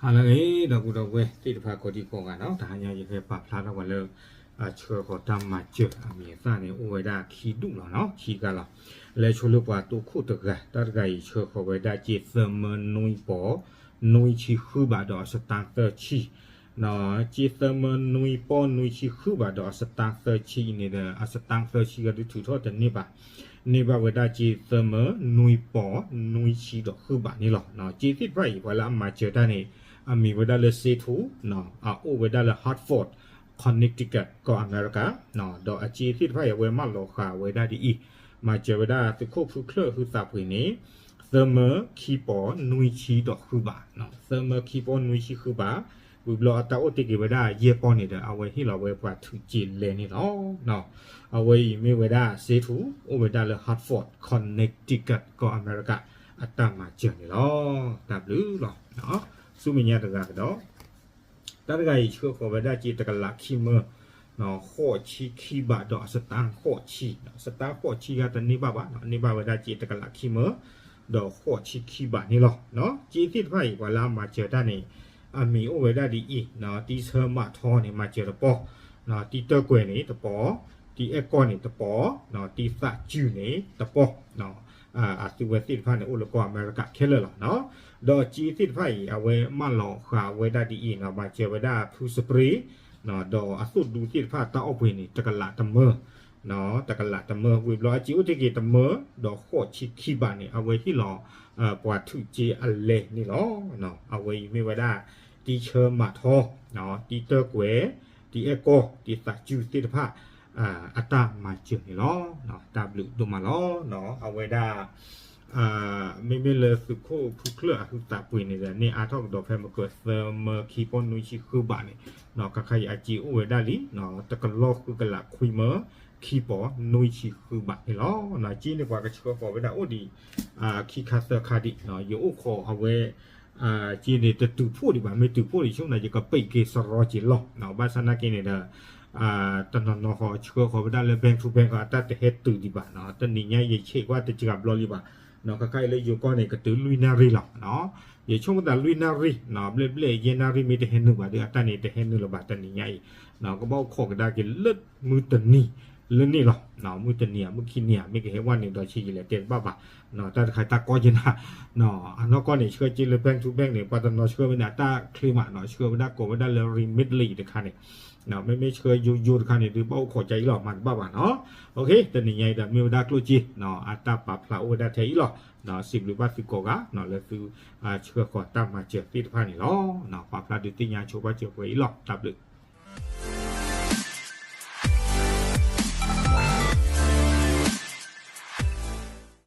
ဟါလၢအဂ့ၤ ဒီပုၢ်ဒီဝဲၢ်သ့ၣ်တဖၣ်ကိးဒံကိးဂၤနီၤ, တဟါညါယဟဲပာ်ဖျါထီၣ်ပှၤလၢ ဆှၢဃီၤတၢ်မၤစၢၤအမံၤအသၣ်န့ၣ် အိၣ်ဝဲဒၣ်ခံဒူၣ်လီၤနီၤ, ခံဂၤလီၤ. လဲၤဆိလၢပှၤတိခိၣ်တဂၤ, တၢ်တဂၤအံၤဆှၢဃီၤဝဲဒၣ်စ့သၢမၢနွံပီၢ် နွံဆံဃုဘးဒီးအစတါသၢဆံ စ့သၢမၢနွံပီၢ်နွံဆံဃုဘးဒီးအစတါသၢဆံအံၤန့ၣ်ဒီး အစတါသၢဆံဂၤဒုးထုးထီၣ်တန့ၢ်ဘၣ်, န့ၢ်ဘၣ်ဝဲဒၣ်စ့သၢမၢနွံပီၢ်နွံဆံဒီးဃုဘးန့ၣ်လီၤ. စ့သ့ၣ်တဖၣ်အံၤ ပှၤလၢအမၤစၢၤတၢ်န့ၣ် အမံၤဝဲဒၣ်လၢစ့ထူ, အအိၣ်ဝဲဒၣ်လၢ Hartford Connecticut ကီၢ်အမဲရကၤ, ဒီးအစ့သ့ၣ်တဖၣ်အံၤ အဝဲမၢလီၤဃာ်ဝဲဒၣ်ဒ်အံၤ, မၤစၢၤဝဲဒၣ်သုးခိၣ်ဖုချၢၣ်ဟုသးပှ့ၤန့ၣ် သၢမၢခံပီၢ်နွံဆံဒီးဃုဘး, သၢမၢခံပီၢ်နွံဆံဃုဘး, ဝံၤဘျီအတၢ်အိၣ်တ့ၢ်က့ၤဝဲဒၣ်ယဲၢ်ပီၢ်န့ၣ်ဒီး အဝဲဟ့ၣ်လီၤဝဲပှၤထုးစ့လဲန့ၣ်လီၤ. အဝဲအံၤမ့ၢ်ဝဲဒၣ်စ့ထူ အိၣ်ဝဲဒၣ်လၢ Hartford Connecticut ကီၢ်အမဲရကၤ အတၢ်မၤစၢၤန့ၣ်လီၤ. တၢ်ဘျုးလီၤ. ဆူမဲာ်ညါတဂၤကဒီး တၢ်တဂၤအံၤဆှၢဃီၤဝဲဒၣ်စ့တကလးခံမၢ ဃိးဆံခံဘးဒီးအစတါဃိးဆံ, စတါဃိးဆံဂၤတန့ၢ်ဘၣ်ဘၣ်, န့ၢ်ဘၣ်ဝဲဒၣ်စ့တကလးခံမၢ ဒီးဃိးဆံခံဘးန့ၣ်လီၤ. စ့သ့ၣ်တဖၣ်အံၤ ပှၤလၢအမၤစၢၤတၢ်န့ၣ် အမံၤအိၣ်ဝဲဒၣ်ဒ်အံၤ, တံဆၢမးထီန့ၣ် မၤစၢၤတပီၢ်, တံတၢၣ်ကွဲၤန့ၣ်တပီၢ်, တံအဲၣ်ကီၢ်န့ၣ်တပီၢ်, တံသးစူၤန့ၣ်တပီၢ် အသုဝဲသ့ၣ်တဖၣ်န့ၣ် အိၣ်လၢကီၢ်အမဲရကၤခဲလၢာ်လီၤ. ဒီးစ့သ့ၣ်တဖၣ်အံၤ အဝဲမၢလီၤဃာ်ဝဲဒၣ်ဒ်အံၤ, မၤစၢၤဝဲဒၣ်ဖုစပရ့ၤ ဒီးအသိၣ်ဒူသ့ၣ်တဖၣ်တၢ်အီၣ်ပှ့ၤန့ၣ် တကလးတမၢ, တကလးတမၢ, ဝံၤဘျီအစ့အိၣ်တ့ၢ်က့ၤတမၢ ဒီးဃိးဆံခံဘးန့ၣ် အဝဲဟ့ၣ်လီၤ ပှၤထုးစ့အလဲန့ၣ်လီၤ. အဝဲအံၤမ့ၢ်ဝဲဒၣ် တံဆၢမးထီ, တံတၢၣ်ကွဲၤ, တံအဲၣ်ကီၢ်, တံသးစူၤသ့ၣ်တဖၣ် အတၢ်မၤစၢၤန့ၣ်လီၤ. တၢ်ဘျုးဒိၣ်မးလီၤ. အဝဲဒၣ် မ့မ့ၢ်လၢသုးခိၣ်ဖုချၢၣ်အဟုသးပှ့ၤန့ၣ်ဒီး န့ၢ်အါထီၣ်ကဒီးဖဲမကၢၤသၢမၢခံပီၢ်နွံဆံဃုဘးန့ၣ်, ခါခါအံၤအစ့အိၣ်ဝဲဒၣ်လံ တကလီၢ်ဃုကလးခွံမၢ ခံပီၢ်နွံဆံဃုဘးန့ၣ်လီၤ. စ့န့ၣ်ပှၤကဆှၢဃီၤဝဲဒၣ်အိၣ်ဒံး ခံခါသၢခါဒံး, ယအိၣ်ခိးအဝဲ စ့န့ၣ်တတုၤဖှိၣ်ဒံးဘၣ်, မ့ၢ်တုၤဖှိၣ်ဒံးဆိၣ်န့ၣ် ယကပံးက့ၤစရီက့ၤလီၤ. ဘၣ်ဆၣ်နာ်က့န့ၣ်ဒီး တနီၤနီၤဃီဆှၢဃီၤဝဲဒၣ်လၢ bank to bank ဃီ အတၢ်တဟဲတုၤဒံးဘၣ်, တနံၤညါယဆဲးကွၢ်တစှၤဘျီလံဘၣ်, ခါခါအံၤလၢယိၤကီၢ်န့ၣ် ကတုၤလွံၢ်နၣ်ရံၣ်လီၤ. ယဆိကမိၣ်သးလွံၢ်နၣ်ရံၣ် ဘျဲၣ်ဘျဲၣ်ယဲၢ်နၣ်ရံၣ်မ့ၢ်တဟဲနုာ်ဘၣ်ဒီး အတၢ်န့ၣ်တဟဲနုာ်လၢၤဘၣ်တနံၤညါအံၤ, ကဘၣ်အိၣ်ခိးကဒါက့ၤလၢမုၢ်တနံၤလၢန့ၣ်လီၤ. မုၢ်တနံၤဧါ မုၢ်ခံနံၤဧါ မ့ၢ်ကဟဲဝဲန့ၣ်ဒီးဆံးယံာ်လဲၣ်တဲတဘၣ်ဘၣ်, တၢ်တခါတၢ်ကီယဲၢ်နၤ အနီၢ်ကီၢ်န့ၣ် ဆှၢစ့လၢ bank to bank န့ၣ် ပှၤတနီၤဆှၢဝဲန့ၣ် အတၢ်ချ့မးနီၤ, ဆှၢဝဲဒၣ်ကိးဝဲဒၣ်လၢ Remitly တခါန့ၣ်, မ့မ့ၢ်ဆှၢယိယိတခါန့ၣ် ဒုးဘၣ်အိၣ်ခိးကအံၤလီၤ မၤတဘၣ်ဘၣ်နီၤ. တနံၤညါအံၤဒီးမ့ၢ်ဝဲဒၣ်ကျိၣ်စ့ အတၢ်ပာ်ဖျါအိၣ်ဝဲဒၣ်ထဲအံၤလီၤ. စံးဘျုးဘၣ်သုကိးဂၤ လၢသုဆှၢဃီၤတၢ်မၤစၢၤသ့ၣ်တဖၣ်န့ၣ်လီၤ. ပာ်ဖျါဒုးသ့ၣ်ညါဆိပာ်စၢၤပှဲၤအံၤလီၤ. တၢ်ဘျုး